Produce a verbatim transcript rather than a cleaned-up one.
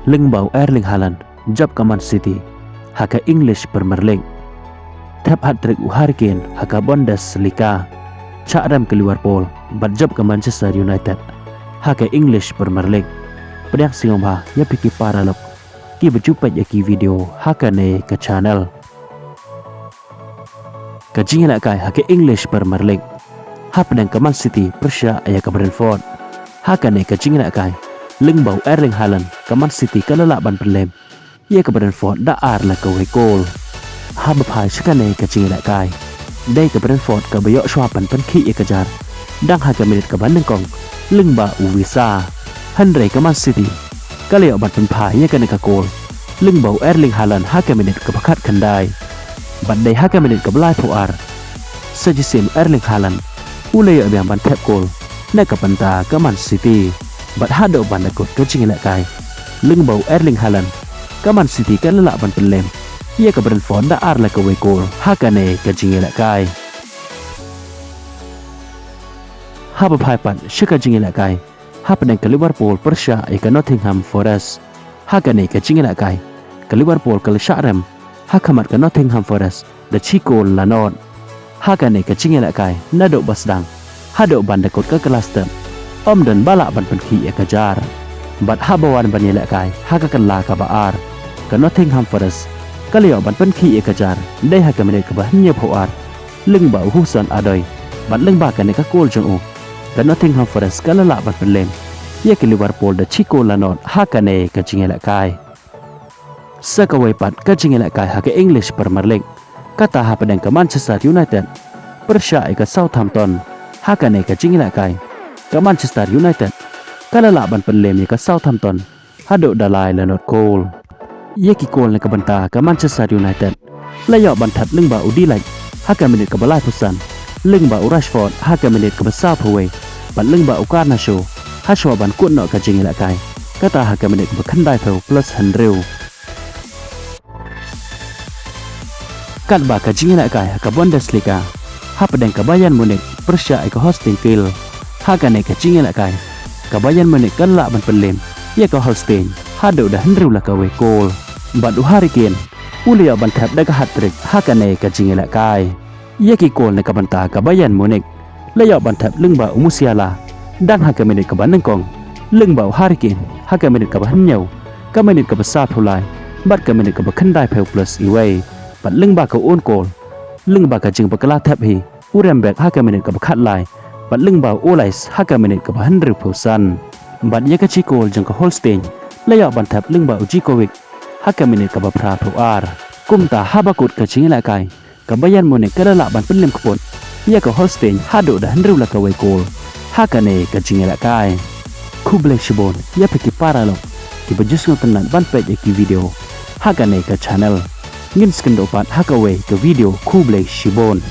Lyngba u Erling Haaland jop ka Man City ha ka English Premier League. Thep hat-trick u Harry Kane ha ka Bundesliga. Shah rem ka Liverpool bad jop ka Manchester United ha ka English Premier League. Pdiang sngewbha ïa phi ki paralok kiba ju peit ïa ki video ha kane ka channel. Ka jingïalehkai ha ka English Premier League. Hapdeng ka Man City pyrshah ïa ka Brentford ha kane ka jingïalehkai, lyngba u Erling Haaland ka Man City ka la lah ban pynlem ïa ka Brentford da ar la kawei kol. Haba phai sha kane ka jingïalehkai, dei ka Brentford kaba ïoh shuwa ban pynkhih ïa ka jar dang ha ka minit kaba nyngkong lyngba u Wissa. Hynrei ka Man City ka la ïoh ban pynphai ïa kane ka kol lyngba u Erling Haaland ha ka minit kaba khatkhyndai. Bad dei ha ka minit kaba laiphew ar sa shisien u Erling Haaland u la ïoh biang ban thep kol na ka bynta ka Man City. Bad haduh ban da kut ka jingïalehkai, lyngba u Erling Haaland ka Man City ka la lah ban pynlem ïa ka Brentford da ar la kawei kol ha kane ka jingïalehkai. Haba phai pat sha ka jingïalehkai hapdeng ka Liverpool pyrshah ïa ka Nottingham Forest ha kane ka jingïalehkai, ka Liverpool ka la shah rem ha khmat ka Nottingham Forest da shi kol la nod. Ha kane ka jingïalehkai naduh ba sdang haduh ban da kut ka kylla step, ym don ba lah ban pynkhih ïa ka jar. Bad haba wan ban ïalehkai ha ka kylla kaba ar, ka Nottingham Forest ka la ïoh ban pynkhih ïa ka jar dei ha ka minit kaba hynñiewphew ar lyngba u Hudson-Odoi. Bad lyngba kane ka kol jong u, ka Nottingham Forest ka la lah ban pynlem ïa ka Liverpool da shi kol la nod ha kane ka jingïalehkai. Sa kawei pat ka jingïalehkai ha ka English Premier League, kata hapdeng ka Manchester United pyrshah ïa ka Southampton ha kane ka jingïalehkai, ka Manchester United ka la lah ban pynlem ïa ka Southampton haduh da lai la nod kol. Ïa ki kol na ka bynta ka Manchester United la ïoh ban thep lyngba u De Ligt ha ka minit kaba laiphew san, lyngba u Rashford ha ka minit kaba sawphew wei, bad lyngba u Garnacho ha shuwa ban kut noh ka jingïalehkai, kata ha ka minit kaba khyndaiphew plus hynriew. Katba ka jingïalehkai ha ka Bundesliga, hapdeng ka Bayern Munich pyrshah ïa ka Holstein Kiel ha kane ka jingïalehkai, ka Bayern Munich ka la lah ban pynlem ïa ka Holstein haduh da hynriew la kawei kol. Bad u Harry Kane u la ïoh ban thep da ka hat-trick ha kane ka jingïalehkai. Ïa ki kol na ka bynta ka Bayern Munich la ïoh ban thep lyngba u Musiala dang ha ka minit kaba nyngkong, lyngba u Harry Kane ha ka minit kaba hynñiew, ka minit kaba sawphew lai, bad ka minit kaba khyndaiphew plus iwei. Bad lyngba ka own goal, lyngba ka jingbakla thep hi, u Ream Bek ha ka minit kaba khatlai, bad lyngba u Olise ha ka minit kaba hynriewphew san. Bad ïa ka shi kol jong ka Holstein la ïoh ban thep lyngba u Djikovic ha ka minit kaba phraphew ar. Kumta haba kut ka jingïalehkai, ka Bayern Munich ka la lah ban pynlem kput ïa ka Holstein haduh da hynriew la kawei kol ha kane ka jingïalehkai. Khublei shibun ïa phi ki paralok kiba ju sngewtynnat ban peit ïa ki video ha kane ka channel. Ngin sa ïakynduh pat ha kawei ka video, khublei shibun.